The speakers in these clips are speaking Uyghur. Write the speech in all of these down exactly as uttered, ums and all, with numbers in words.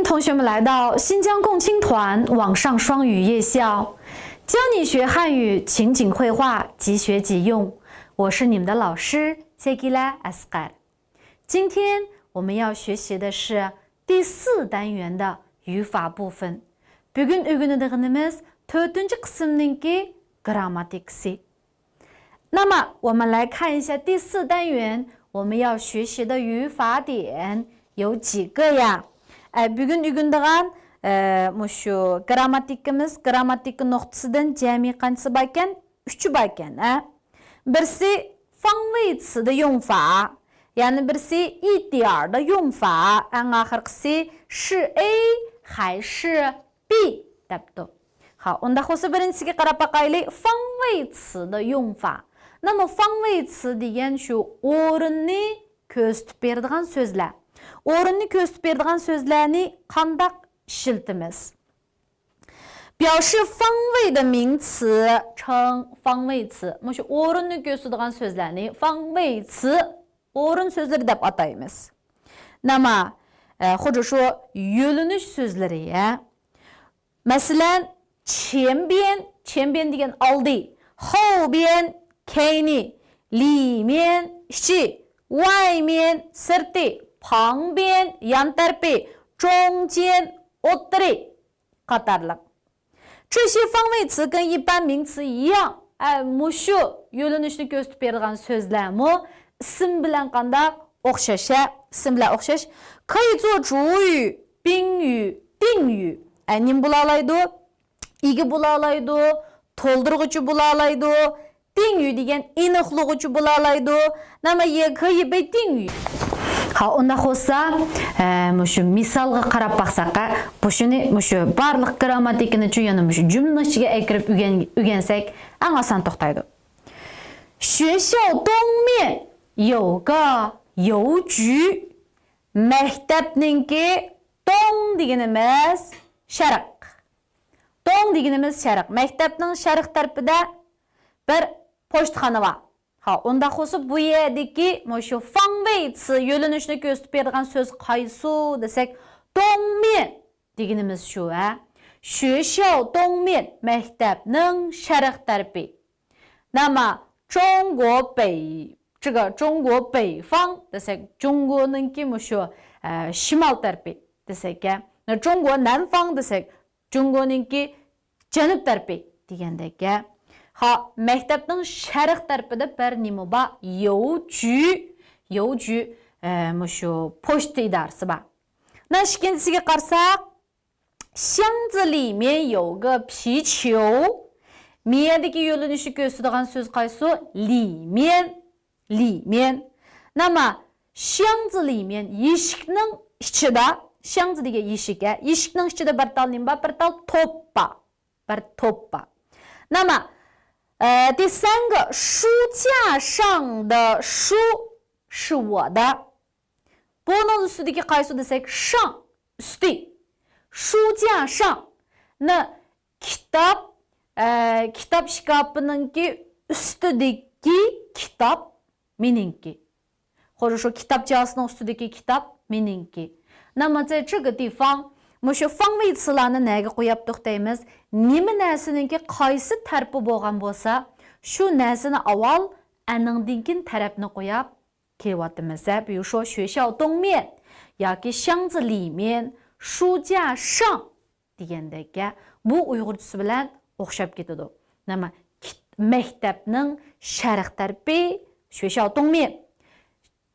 同学们来到新疆共青团网上双语夜校，教你学汉语情景会话，即学即用。我是你们的老师 Segila Asqar。今天我们要学习的是第四单元的语法部分。بۈگۈن ئۆگىنىدىغىنىمىز تۆتىنچى قىسىمنىڭكى گىرامماتىكىسى. 那么我们来看一下第四单元我们要学习的语法点有几个呀？ئە، بۈگۈن ئۆگىنىدىغان، ئە، مۇشۇ گىرامماتىكىمىز، گىرامماتىكا نۇقتىسىدىن جەمئىي قانچىسى باركەن؟ ئۈچى باركەن، ئە. بىرسى 方位词的用法، يەنە بىرسى 一点儿的用法، ئەڭ ئاخىرقىسى 是 A 还是 B دەپتۇ. ھا، ئۇنداق بولسا بىرىنچىسىگە قاراپ باقايلى. 方位词的用法. 那么方位词 دېگەن شۇ ئورۇننى كۆرسىتىپ بېرىدىغان سۆزلەر. ئورۇننى كۆرسىتىپ بېرىدىغان سۆزلەرنى قانداق ئىشلىتىمىز؟ 表示方位的名词称方位词. مۇشۇ ئورۇننى كۆرسىتىدىغان سۆزلەرنى 方位词، ئورۇن سۆزلىرى دەپ ئاتايمىز. 那么، ئە، خۇددى شۇ يۆنىلىش سۆزلىرى، ھە. مەسىلەن، 前边، 前边 دېگەن ئالدى، 后边 كەينى، 里面 ئىچى، 外面 سىرتى، 旁边 يان تەرىپى، 中间 ئوتتۇرى قاتارلىق. 这些方位词跟一般名词一样. ئە، مۇشۇ يۆنىلىشنى كۆرسىتىپ بېرىدىغان سۆزلەرمۇ ئىسىم بىلەن قانداق؟ ئوخشاش، ھە؟ ئىسىم بىلەن ئوخشاش. 可以做主语、宾语、定语. ئە، نېمە بولالايدۇ؟ ئىگە بولالايدۇ، تولدۇرغۇچى بولالايدۇ، 定语 دېگەن ئېنىقلىغۇچى بولالايدۇ. 那么也可以被定语. ھا، ئۇنداق بولسا، ئە، مۇشۇ مىسالغا قاراپ باقساق، ئە، بۇشۇنى، مۇشۇ بارلىق گىرامماتىكىنىچۇ يەنە مۇشۇ جۈملىنىڭ ئىچىگە ئەكىرىپ ئۆگەن-، ئۆگەنسەك، ئەڭ ئاسان توختايدۇ. 学校东面有个邮局. مەكتەپنىڭكى، 东 دېگىنىمىز شەرق. 东 دېگىنىمىز شەرق. مەكتەپنىڭ شەرق تەرىپىدە بىر پوچتىخانا بار. ھا، ئۇنداق بولسا بۇ يەردىكى مۇشۇ 方位词 يۆنىلىشنى كۆرسىتىپ بېرىدىغان سۆز قايسى دېسەك، 东面 دېگىنىمىز شۇ، ھە. 学校东面، مەكتەپنىڭ شەرق تەرىپى. 那么中国北، 这个中国北方 دېسەك، جۇڭگونىڭكى مۇشۇ، ئە، شىمال تەرىپى دېسەك، ھە. 中国南方 دېسەك، جۇڭگونىڭكى جەنۇب تەرىپى دېگەندەك، ھە. ھا، مەكتەپنىڭ شەرق تەرىپىدە بىر نېمە بار؟ 邮局، 邮局، ئە، مۇشۇ پوچتا ئىدارىسى بار. 那 ئىككىنچىسىگە قارىساق، 箱子里面有个皮球. 面 دىكى يۆنىلىشنى كۆرسىتىدىغان سۆز قايسى؟ 里面، 里面. 那么箱子里面 يېشىكنىڭ ئىچىدە، 箱子 دېگەن يېشىك، ھە، يېشىكنىڭ ئىچىدە بىر تال نېمە بار؟ بىر تال توپ بار. بىر توپ بار. 那么، ئە، 第三个، 书架上的书是我的. بۇنىڭ ئۈستىدىكى قايسى دېسەك، 上، ئۈستى. 书架上. 那 كىتاب، ئە، كىتاب شكاپىنىڭكى ئۈستىدىكى كىتاب مېنىڭكى. خۇددى شۇ كىتاب جازىسىنىڭ ئۈستىدىكى كىتاب مېنىڭكى. 那么在这个地方، مۇشۇ 方位词لارنى نەگە قويۇپتۇق دەيمىز؟ نېمە نەرسىنىڭكى قايسى تەرىپى بولغان بولسا، شۇ نەرسىنى ئاۋۋال ئەنىڭدىن كېيىن تەرەپنى قويۇپ كېلىۋاتىمىز. ھە، 比如说学校东面 ياكى 箱子里面، 书架上 دېگەندەك، ھە، بۇ ئۇيغۇرچىسى بىلەن ئوخشاپ كېتىدۇ. نېمە؟ كىت-، مەكتەپنىڭ شەرق تەرىپى، 学校东面،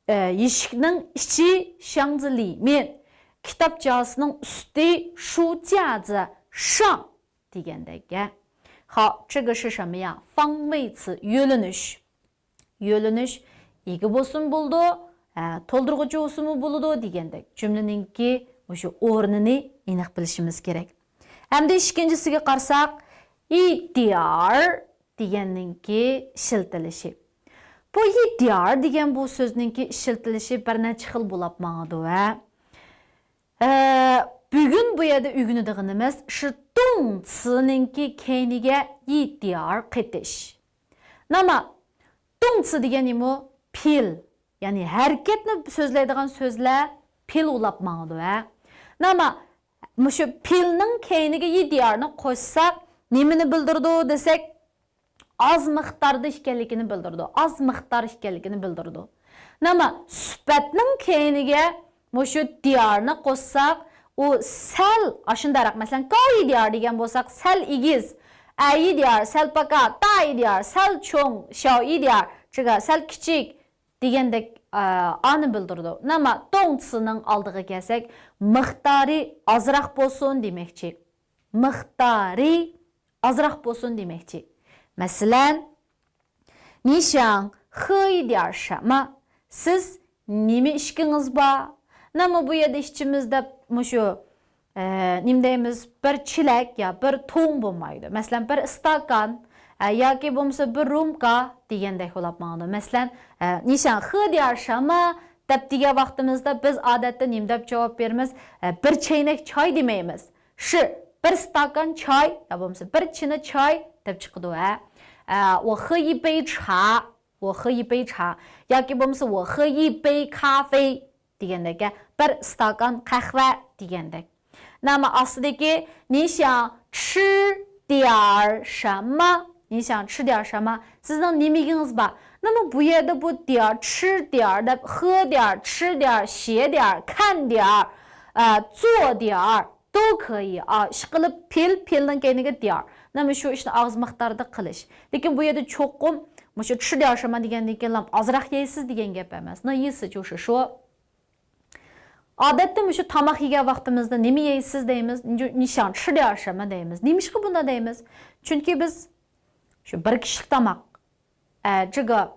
ئە، يېشىكنىڭ ئىچى، 箱子里面، كىتاب جازىسىنىڭ ئۈستى، 书架子上 دېگەندەك، ھە. 好，这个是什么呀？ 方位词 يۆنىلىش. يۆنىلىش ئىگە بولسىمۇ بولىدۇ، ھە، تولدۇرغۇچى بولسىمۇ بولىدۇ دېگەندەك، جۈملىنىڭكى مۇشۇ ئورنىنى ئېنىق بىلىشىمىز كېرەك. ئەمدى ئىككىنچىسىگە قارىساق، 一点儿 دېگەننىڭكى ئىشلىتىلىشى. بۇ 一点儿 دېگەن بۇ سۆزنىڭكى ئىشلىتىلىشى بىر نەچچە خىل بولاپ ماڭىدۇ، ھە. ئە، بۈگۈن بۇ يەردە ئۆگىنىدىغىنىمىز شۇ 动词نىڭكى كەينىگە 一点儿 قېتىش. نېمە؟ 动词 دېگەن نېمە؟ پېئىل. يەنى ھەرىكەتنى سۆزلەيدىغان سۆزلەر پېئىل بولاپ ماڭىدۇ، ھە. نېمە؟ مۇشۇ پېئىلنىڭ كەينىگە ي دىيارنى قوشساق، نېمىنى بىلدۈرىدۇ دېسەك، ئاز مىقداردا ئىكەنلىكىنى بىلدۈرىدۇ. ئاز مىقدار ئىكەنلىكىنى بىلدۈرىدۇ. نېمە؟ سۈپەتنىڭ كەينىگە مۇشۇ دىيارنى قوشساق، ئۇ سەل، ئاشۇنداقراق، مەسىلەن، كاۋيى دىيار دېگەن بولساق، سەل ئېگىز، ئەيى دىيار، سەل پاكا، تايى دىيار، سەل چوڭ، شاۋيى دىيار، چىگا، سەل كىچىك دېگەندەك، ئا، ئانى بىلدۈرىدۇ. نېمە؟ توڭچىسىنىڭ ئالدىغا كەلسەك، مىقدارى ئازراق بولسۇن دېمەكچى. مىقدارى ئازراق بولسۇن دېمەكچى. مەسىلەن، 你想喝一点儿什么؟ سىز نېمە ئىچكىڭىز بار؟ نېمە بۇ يەردە ئىچىمىز دەپ مۇشۇ، ئە، نېمە دەيمىز، بىر چېلەك يا بىر توڭ بولمايدۇ. مەسىلەن، بىر ئىستاكان، ئە، ياكى بولمىسا بىر رومكا دېگەندەك بولۇپ ماڭىدۇ. مەسىلەن، ئە، 你想喝点儿什么؟ دەپ دېگەن ۋاقتىمىزدا بىز ئادەتتە نېمە دەپ جاۋاب بېرىمىز؟ ئە، بىر چەينەك چاي دېمەيمىز. شى، بىر ئىستاكان چاي يا بولمىسا بىر چىنە چاي دەپ چىقىدۇ، ھە. ئە، 我喝一杯茶، 我喝一杯茶 ياكى بولمىسا 我喝一杯咖啡 دېگەندەك، بىر ئىستاكان قەھۋە دېگەندەك. نېمە ئاستىدىكى 你想吃点儿什么؟ 你想吃点儿什么؟ سىزنىڭ نېمە يېگىڭىز بار؟ نېمە بۇ يەردە بۇ 点儿، 吃点儿 دەپ، 喝点儿، 吃点儿، 写点儿، 看点儿، ئە، 做点儿 都可以. ئا، ئىشقىلىپ پېئىل، پېئىلنىڭ كەينىگە 点儿. نېمە شۇ ئىشنى ئاز مىقداردا قىلىش. لېكىن بۇ يەردە چوقۇم مۇشۇ 吃点儿什么 دېگەندىن كېيىن ئازراق يەيسىز دېگەن گەپ ئەمەس. 那意思就是说 ئادەتتە مۇشۇ تاماق يېگەن ۋاقتىمىزدا نېمە يەيسىز دەيمىز، 你想吃点儿什么 دەيمىز. نېمىشقا بۇنداق دەيمىز؟ چۈنكى بىز شۇ بىر كىشىلىك تاماق، ئە، جىگا،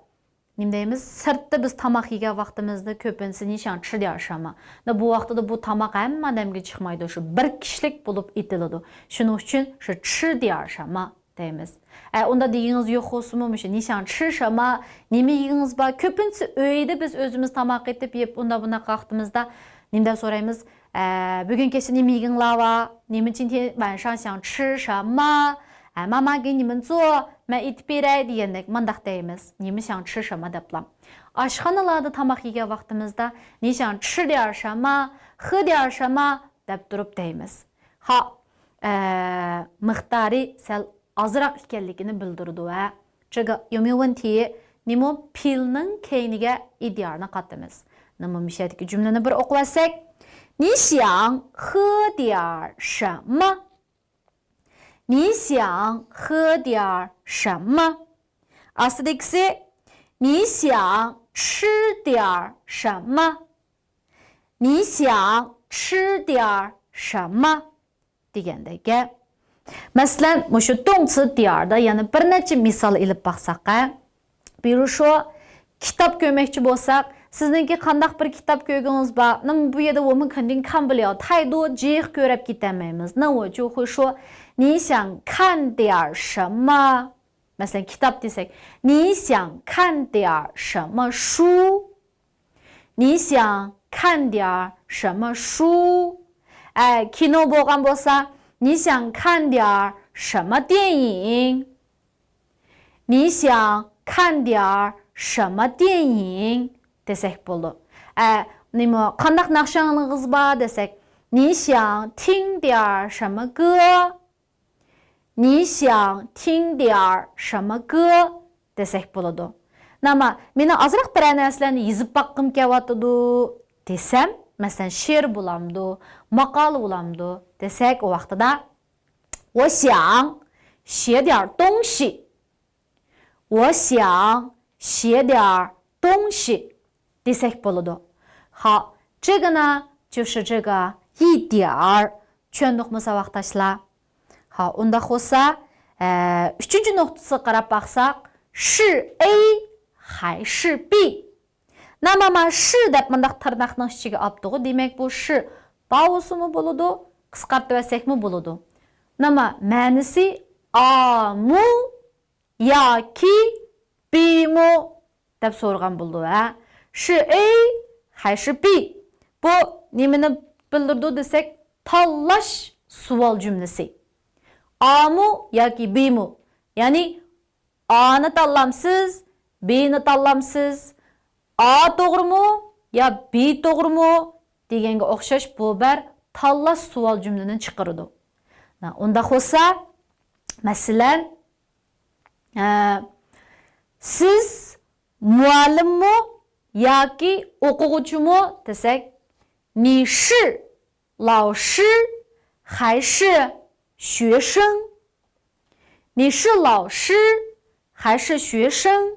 نېمە دەيمىز، سىرتتا بىز تاماق يېگەن ۋاقتىمىزدا كۆپىنچىسى 你想吃点儿什么. بۇ ۋاقتىدا بۇ تاماق ھەممە ئادەمگە چىقمايدۇ، شۇ بىر كىشىلىك بولۇپ ئېيتىلىدۇ. شۇنىڭ ئۈچۈن شۇ 吃点儿什么 دەيمىز. ئە، ئۇنداق دېگىنىڭىز يوق بولسىمۇ، مۇشۇ 你想吃什么، نېمە يېگىڭىز بار؟ كۆپىنچىسى ئۆيدە بىز ئۆزىمىز تاماق ئېتىپ يەپ، ئۇنداق بۇنداق ۋاقتىمىزدا نېمە دەپ سورايمىز؟ ئە، بۈگۈن كەچتە نېمە يېگىڭلار بار؟ 你们今天晚上想吃什么؟ ئە، 妈妈给你们做، مەن ئېتىپ بېرەي دېگەندەك مانداق دەيمىز. 你们想吃什么 دەپلا. ئاشخانىلاردا تاماق يېگەن ۋاقتىمىزدا 你想吃点儿什么، 喝点儿什么 دەپ تۇرۇپ دەيمىز. ھا، ئە، مىقدارى سەل ئازراق ئىكەنلىكىنى بىلدۈرىدۇ ھە. 这个有没有问题؟ نېمە پېئىلنىڭ كەينىگە ئىدىيارنى قاتىمىز. نېمە مۇشۇ يەردىكى جۈملىنى بىر ئوقۇۋەتسەك. 你想喝点儿什么؟ 你想喝点儿什么？ ئاستىدىكىسى، 你想吃点儿什么？ 你想吃点儿什么？ دېگەندەك گەپ. مەسىلەن، مۇشۇ 动词点儿دا يەنە بىر نەچچە مىسال ئېلىپ باقساق ھە. 比如说، كىتاب كۆرمەكچى بولساق، سىزنىڭكى قانداق بىر كىتاب كۆرگۈڭىز بار؟ 那么 بۇ يەردە 我们肯定看不了太多، جىق كۆرۈپ كېتەلمەيمىز. 那我就会说，你想看点儿什么؟ مەسىلەن، كىتاب دېسەك، 你想看点儿什么书؟ 你想看点儿什么书؟ ئە، كىنو بولغان بولسا، 你想看点儿什么电影؟ 你想看点儿什么电影؟ دېسەك بولىدۇ. ئە، نېمە، قانداق ناخشاڭىز بار دېسەك، 你想听点儿什么歌؟ 你想听点儿什么歌؟ دېسەك بولىدۇ. نېمە، مېنىڭ ئازراق بىرەر نەرسىلەرنى يېزىپ باققۇم كېلىۋاتىدۇ دېسەم، مەسىلەن، شېئىر بولامدۇ، ماقالە بولامدۇ دېسەك، ئۇ ۋاقتىدا 我想写点儿东西。 我想写点儿东西 دېسەك بولىدۇ. 好，这个呢，就是这个一点儿。 چۈشەندۇقمۇ ساۋاقداشلار؟ 好، ئۇنداق بولسا، ئە، ئۈچىنچى نۇقتىسىغا قاراپ باقساق، 是A 还是 B؟ 那么 ما 是 دەپ مۇنداق تىرناقنىڭ ئىچىگە ئاپتىغۇ، دېمەك بۇ 是 بار بولسىمۇ بولىدۇ، قىسقارتىۋەتسەكمۇ بولىدۇ. 那么 مەنىسى A مۇ ياكى B مۇ دەپ سورىغان بولىدۇ ھە. 是 A 还是 B؟ بۇ نېمىنى بىلدۈرىدۇ دېسەك، تاللاش سوئال جۈملىسى. A مۇ ياكى B مۇ؟ يەنى A نى تاللامسىز، B نى تاللامسىز؟ A توغرىمۇ يا B توغرىمۇ دېگەنگە ئوخشاش بۇ بىر تاللاش سوئال جۈملىنى چىقىرىدۇ. ئۇنداق بولسا، مەسىلەن، ئە، سىز مۇئەللىممۇ ياكى ئوقۇغۇچىمۇ دېسەك، 你是老师还是学生؟ 你是老师还是学生؟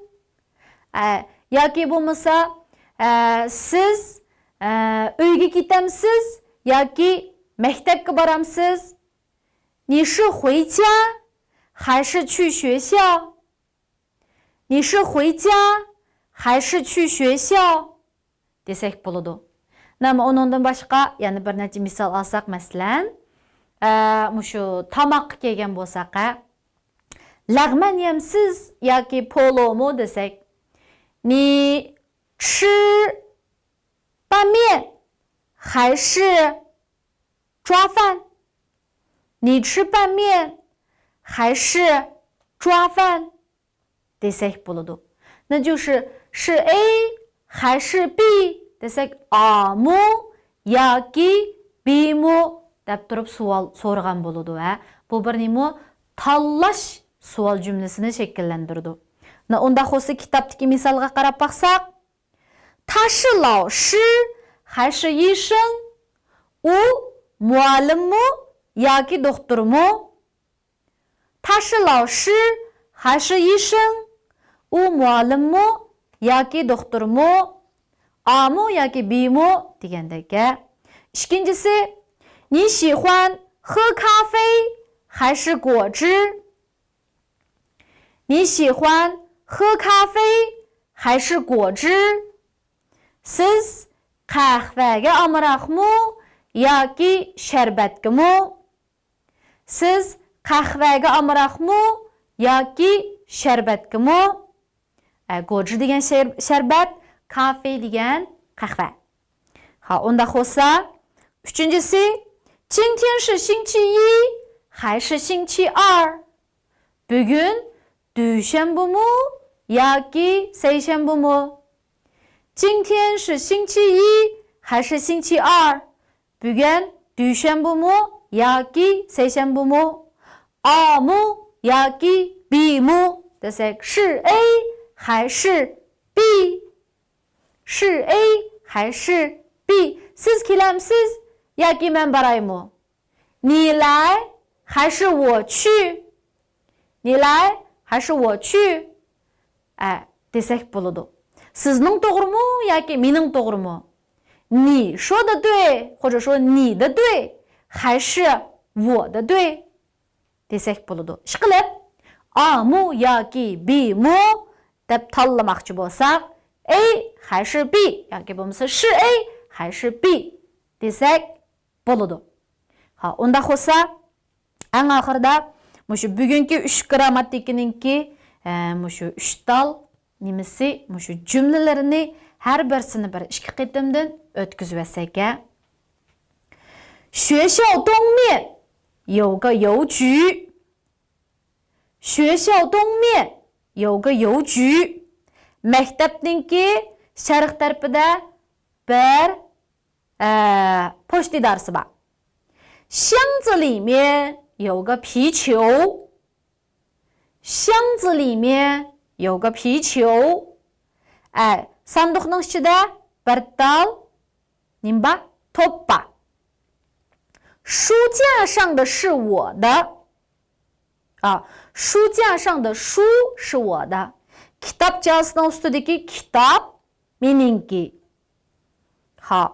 ئە، ياكى بولمىسا، ئە، سىز، ئە، ئۆيگە كېتەمسىز ياكى مەكتەپكە بارامسىز؟ 你是回家还是去学校؟ 你是回家还是去学校؟ دېسەك بولىدۇ. نەم، ئۇنىڭدىن باشقا يەنە بىر نەچچە مىسال ئالساق، مەسىلەن، ئە، مۇشۇ تاماققا كەلگەن بولساق، ھە، 拉面 يەمسىز ياكى پولومۇ دېسەك، 你吃拌面还是抓饭؟ 你吃拌面还是抓饭？ دېسەك بولىدۇ. 那就是是 A 还是 B دېسەك، A مۇ ياكى B مۇ دەپ تۇرۇپ سوئال سورىغان بولىدۇ، ھە. بۇ بىر نېمە؟ تاللاش سوئال جۈملىسىنى شەكىللەندۈرىدۇ. 那 ئۇنداق بولسا كىتابتىكى مىسالغا قاراپ باقساق، 他是老师还是医生؟ ئۇ مۇئەللىممۇ ياكى دوختۇرمۇ؟ 他是老师还是医生؟ ئۇ مۇئەللىممۇ ياكى دوختۇرمۇ؟ A مۇ ياكى B مۇ دېگەندەك. ئىككىنچىسى، 你喜欢喝咖啡还是果汁؟ 你喜欢喝咖啡还是果汁？ سىز قەھۋەگە ئامراقمۇ ياكى شەربەتكىمۇ؟ سىز قەھۋەگە ئامراقمۇ ياكى شەربەتكىمۇ؟ ئە، گوجى دېگەن شەر-، شەربەت، كافې دېگەن قەھۋە. ھا، ئۇنداق بولسا، ئۈچىنچىسى، 今天是星期一还是星期二؟ بۈگۈن دۈشەنبىمۇ ياكى سەيشەنبىمۇ؟ 今天是星期一还是星期二؟ بۈگۈن دۈشەنبىمۇ ياكى سەيشەنبىمۇ؟ A مۇ ياكى B مۇ دېسەك، 是 A 还是 B؟ 是 A 还是 B؟ سىز كېلەمسىز ياكى مەن بارايمۇ؟ 你来还是我去؟ 你来还是我去？ ئە، دېسەك بولىدۇ. سىزنىڭ توغرىمۇ ياكى مېنىڭ توغرىمۇ؟ 你说的对，或者说你的对，还是我的对 دېسەك بولىدۇ. ئىشقىلىپ، A مۇ ياكى B مۇ دەپ تاللىماقچى بولساق، A 还是 B ياكى بولمىسا 是 A 还是 B دېسەك بولىدۇ. ھا، ئۇنداق بولسا، ئەڭ ئاخىرىدا مۇشۇ بۈگۈنكى ئۈچ گىرامماتىكىنىڭكى، ئە، مۇشۇ ئۈچ تال نېمىسى، مۇشۇ جۈملىلىرىنى ھەر بىرسىنى بىر ئىككى قېتىمدىن ئۆتكۈزۈۋەتسەك، ھە؟ 学校东面有个邮局。 学校东面有个邮局. مەكتەپنىڭكى شەرق تەرىپىدە بىر، ئە، پوچتا ئىدارىسى بار. 箱子里面有个皮球. 箱子里面有个皮球. ئە، ساندۇقنىڭ ئىچىدە بىر تال نېمە بار؟ توپ بار. 书架上的是我的. 啊，书架上的书是我的. كىتابچاسىنىڭ ئۈستىدىكى كىتاب مېنىڭكى. ھا.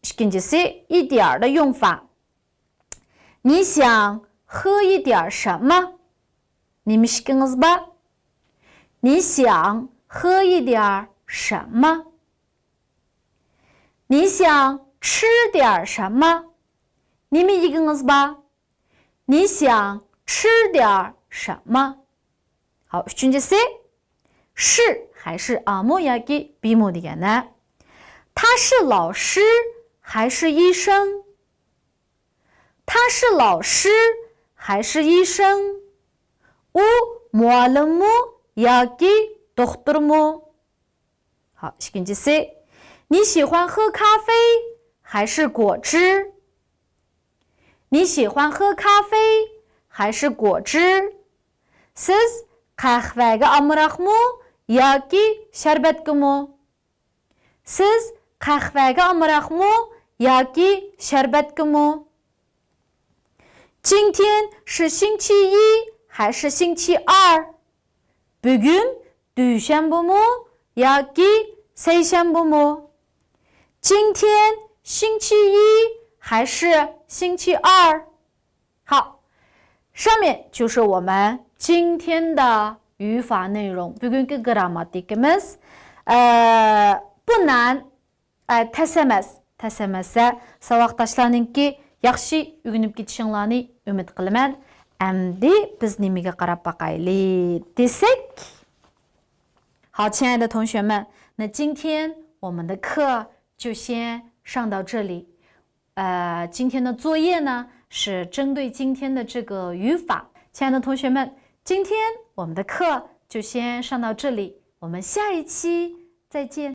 ئىككىنچىسى، 一点儿的用法. 你想喝一点儿什么؟ نېمە ئىشكىڭىز بار؟ 你想喝一点儿什么؟ 你想吃点儿什么؟ نېمە يېگۈڭىز بار؟ 你想吃点儿什么؟ ھا، ئۈچىنچىسى، 是 还是 A مۇ ياكى B مۇ دېگەن، ھە؟ 他是老师还是医生؟ 他是老师还是医生؟ ئۇ مۇئەللىممۇ ياكى دوختۇرمۇ؟ ھا، ئىككىنچىسى، 你喜欢喝咖啡还是果汁؟你喜欢喝咖啡还是果汁？ سىز قەھۋەگە ئامراقمۇ ياكى شەربەتكىمۇ؟ سىز قەھۋەگە ئامراقمۇ ياكى شەربەتكىمۇ؟ 今天是星期一还是星期二؟ بۈگۈن دۈشەنبىمۇ ياكى سەيشەنبىمۇ؟ 今天星期一还是星期二？ 好，上面就是我们今天的语法内容。 بۈگۈنكى گرامماتىكىمىز. ئە، 不难. ئە، تەس ئەمەس. تەس ئەمەس. ساۋاقداشلارنىڭكى ياخشى ئۆگىنىپ كېتىشىڭلارنى ئۈمىد قىلىمەن. ئەمدى بىز نېمىگە قاراپ باقايلى دېسەك. 好，亲爱的同学们，那今天我们的课就先上到这里。 呃，今天的作业呢，是针对今天的这个语法。 亲爱的同学们，今天我们的课就先上到这里，我们下一期再见。